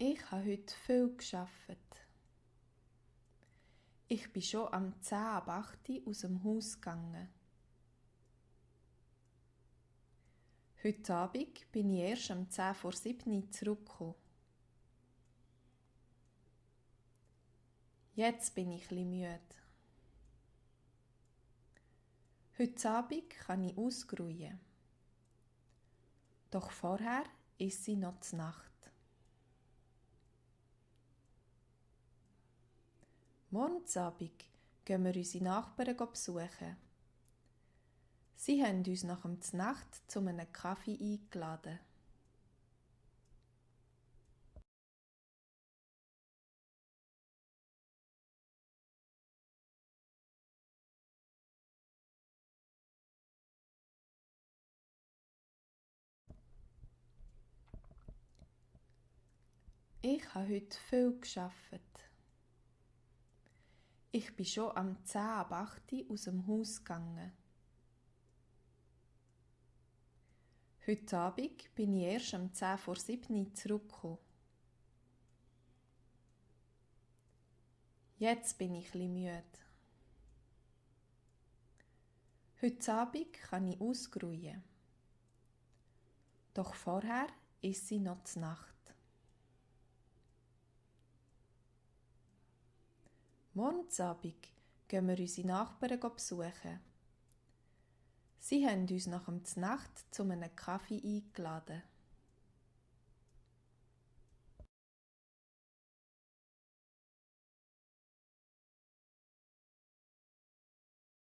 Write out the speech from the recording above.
Ich habe heute viel gearbeitet. Ich bin schon am 10 ab 8 Uhr aus dem Haus gegangen. Heute Abend bin ich erst um 10 vor 7 Uhr zurückgekommen. Jetzt bin ich etwas müde. Heute Abend kann ich ausruhen. Doch vorher ist sie noch die Nacht. Morgen Abend gehen wir unsere Nachbarn besuchen. Sie haben uns nach dem Znacht zu einem Kaffee eingeladen. Ich habe heute viel gearbeitet. Ich bin schon am 10 ab 8 Uhr aus dem Haus gegangen. Heute Abend bin ich erst um 10 vor 7 Uhr zurückgekommen. Jetzt bin ich etwas müde. Heute Abend kann ich ausruhen. Doch vorher ist sie noch die Nacht. Morgen Abend gehen wir unsere Nachbarn besuchen. Sie haben uns nach dem Znacht zu einem Kaffee eingeladen.